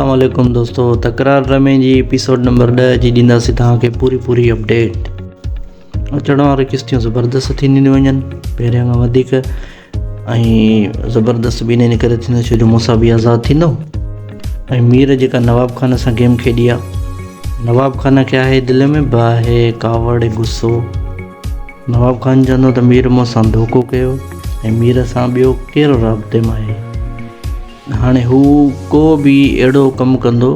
اسلام عليڪم دوستو تڪرار ڊرامي جي ايپيسوڊ نمبر 10 جي ڏينداسين توهان کي پوري پوري اپڊيٽ اچڻ واري قسطيون زبردست ٿينديون وڃن پهريان کان وڌيڪ ۽ زبردست به ان ڪري ٿيندو ڇو جو موسيٰ به آزاد ٿيندو ۽ مير جيڪا نواب خان سان گيم کيڏي آ نواب خان کي آهي دل ۾ باهه ڪاوڙ غصو نواب خان چوندو ته مير مون سان ڌوڪو ڪيو ۽ مير سان ٻيو ڪهڙو رابطي ۾ آهي. هاڻي هو ڪو به اهڙو ڪم ڪندو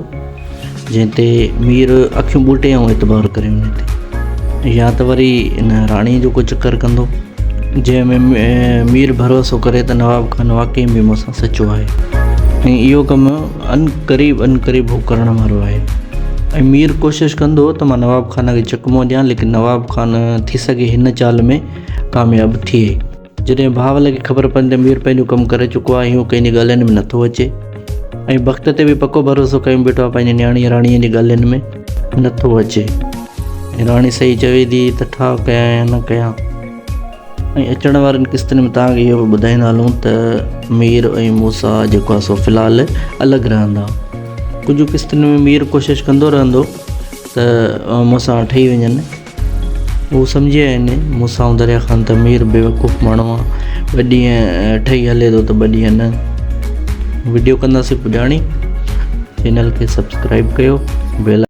جنهن تي مير اکيون ٻوٽي ۽ اعتبار ڪري ان تي يا ته وري ان راڻي جو ڪو چڪر ڪندو جنهن ۾ مير ڀروسو ڪري ته نواب خان واقعي ۾ مون سان سچو آهي ۽ اهو ڪم ان قريب ان قريب هو ڪرڻ وارو آهي ۽ مير ڪوشش ڪندو ته مان نواب خان کي چڪمو ڏيان ليڪن نواب خان ٿي سگهي هن چال ۾ ڪامياب ٿئي. جڏهن بهاول کي خبر پوندي ته مير پنهنجو ڪم ڪري چڪو آهي هو ڪنهن جي ڳالهين ۾ نٿو اچي ۽ بخت تي به پڪو ڀروسو ڪيون بيٺو آهي پنهنجي نياڻي راڻيء جي ڳالهين ۾ نٿو اچي ۽ راڻي صحيح چوي ٿي ته ٺاهه ڪيان يا نه ڪيان. ۽ اچڻ وارين قسطن ۾ توهان کي اهو به ٻڌائيندا هلون ته مير ۽ موسيٰ جيڪو آهي سو في الحال الڳ رهندا. ڪجهه قسطن ۾ مير ڪوشش ڪندو رهندو ته مون سان ٺهي وڃن. هو سمجهي ويا آهن موسيٰ ۽ دريا خان ته مير بيوقوف ماڻهو آهي ٻه ڏينهن ٺهي هلي ٿو ته ٻه ڏينهن نه. وڊيو ڪنداسين پڄاڻي چينل کي سبسڪرائب ڪيو بيل.